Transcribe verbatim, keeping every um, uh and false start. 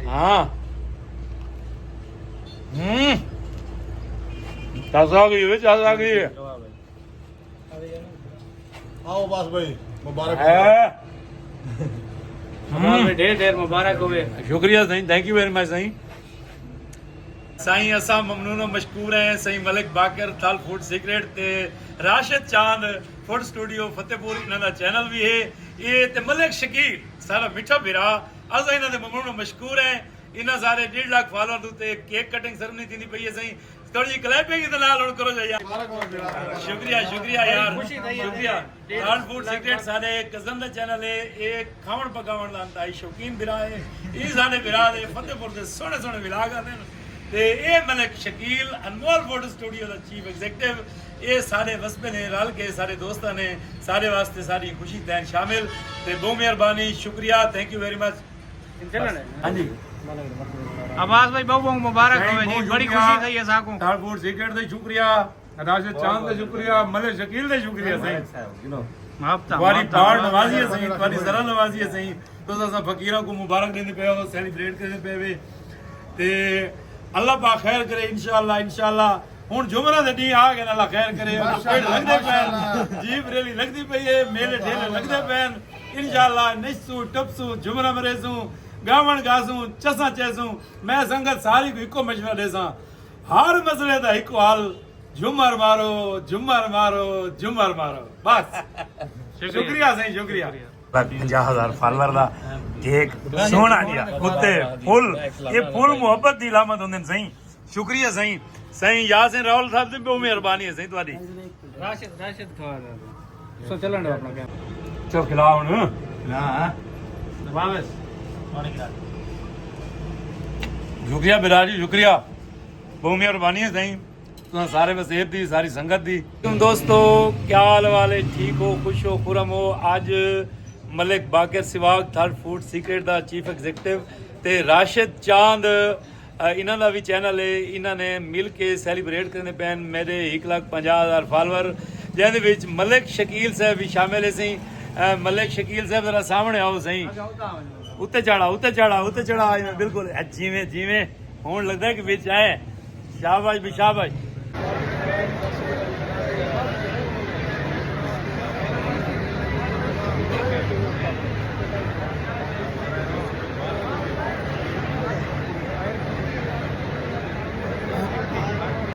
ہاں۔ ہوں۔ تازہ آ گئی ہوئے، تازہ آ گئی ہے۔ آؤ بس بھائی، مبارک ہو۔ ہے۔ ہوں۔ ڈھیر ڈھیر مبارک ہوئے۔ شکریہ سائیں، تھینک یو ویری مچ سائیں۔ سائیں اساں ممنون و مشکور ہیں سائیں ملک باقر تھل فوڈ سیکرٹ تے راشد چاند فوڈ سٹوڈیو فتح پور، انہاں دا چینل بھی ہے اے، تے ملک شکیل سارا میٹھا بھرا، اساں انہاں دے ممنون و مشکور ہیں۔ انہاں سارے ڈیڑھ لاکھ فالوور دے اتے کیک کٹنگ سرمنی تھیندی پئی ہے سائیں، تھوڑی جی کلیپنگ دے نال ہن کرو جا یار۔ شکریہ، شکریہ یار، شکریہ۔ تھل فوڈ سیکرٹ سارے کزن دا چینل ہے، اے کھاوݨ پکاوݨ دا انتہائی شوقین بھرا ہے۔ اے سارے بھرا دے فتح پور دے سوہݨے سوہݨے ولاگ آندے ہن۔ تے اے ملک شکیل انمول فوڈ سٹوڈیو دا چیف ایگزیکٹو، اے سارے وسبے نے رل کے سارے دوستاں نے سارے واسطے ساری خوشی تین شامل۔ تے بہت مہربانی، شکریہ، تھینک یو ویری مچ۔ ہاں جی۔ عباس بھائی، بہت بہت مبارک ہوئے جی، بہت بڑی شکریہ۔ خوشی تھئی ہے ساکوں۔ تھل فوڈ سیکرٹ دے شکریہ، راشد چاند دے شکریہ، ملک شکیل دے شکریہ سائیں۔ محبت تہاݙی پاڑ نوازی ہے سائیں، تہاݙی ذرا نوازی ہے سائیں۔ تساں اساں فقیراں کوں مبارک ݙیندے پئے ہو، سیلیبریٹ کریندے پئے وے۔ تے اللہ پاک خیر کرے انشاءاللہ، انشاءاللہ۔ ہݨ جمعرہ دے ݙینہہ آ ڳئے، اللہ خیر کرے۔ پیڑ لڳدے پئے ہن، جیپ ریلی لڳدی پئی ہے، میلے ٹھیلے لڳدے پئے ہن۔ انشاءاللہ نچسوں، ٹپسوں، جمعرہ مریسوں، ڳاوݨ ڳاسوں، چساں چیسوں۔ میں سنگت ساری کوں ہکو مشورہ ݙیساں، ہر مسئلے دا ہکو حل، جھمر مارو، جھمر مارو، جھمر مارو۔ بس۔ شکریہ سائیں، شکریہ۔ پنجاہ ہزار فالوور دا کیک سوہݨا جیا، کتے پھل، اے پھل محبت دی علامت ہوندن سائیں۔ شکریہ سائیں۔ سائیں یاسین راول صاحب دی بہت مہربانی ہے سائیں تہاݙی۔ راشد، راشد کھا رہا ہے۔ سو چلن دو اپنا کیمرہ۔ چل کھلا ہن۔ شکریہ برا جی، شکریہ۔ بہت مہربانی ہے سائیں۔ تساں سارے وسیب دی، ساری سنگت دی۔ تم دوستو، کیا حال والے؟ ٹھیک ہو، خوش ہو، خرم ہو؟ اڄ ملک باقر سواگ تھل فوڈ سیکرٹ دا چیف ایگزیکٹو تے راشد چاند، آ، انہاں دا وی چینل ہے، انہاں نے مل کے سیلیبریٹ کریندے پئے ہن میݙے ہک لکھ پنجاہ ہزار فالوور، جیندے وچ ملک شکیل صاحب وی شامل ہے سائیں۔ آ، ملک شکیل صاحب ذرا سامݨے آؤ سائیں۔ اتے چڑھا، اتے چڑھا، اتے چڑھا، ایویں بالکل، اے جیویں، جیویں ہݨ لڳدا ہے کہ وچ آئے۔ شاباش بھئی، شاباش۔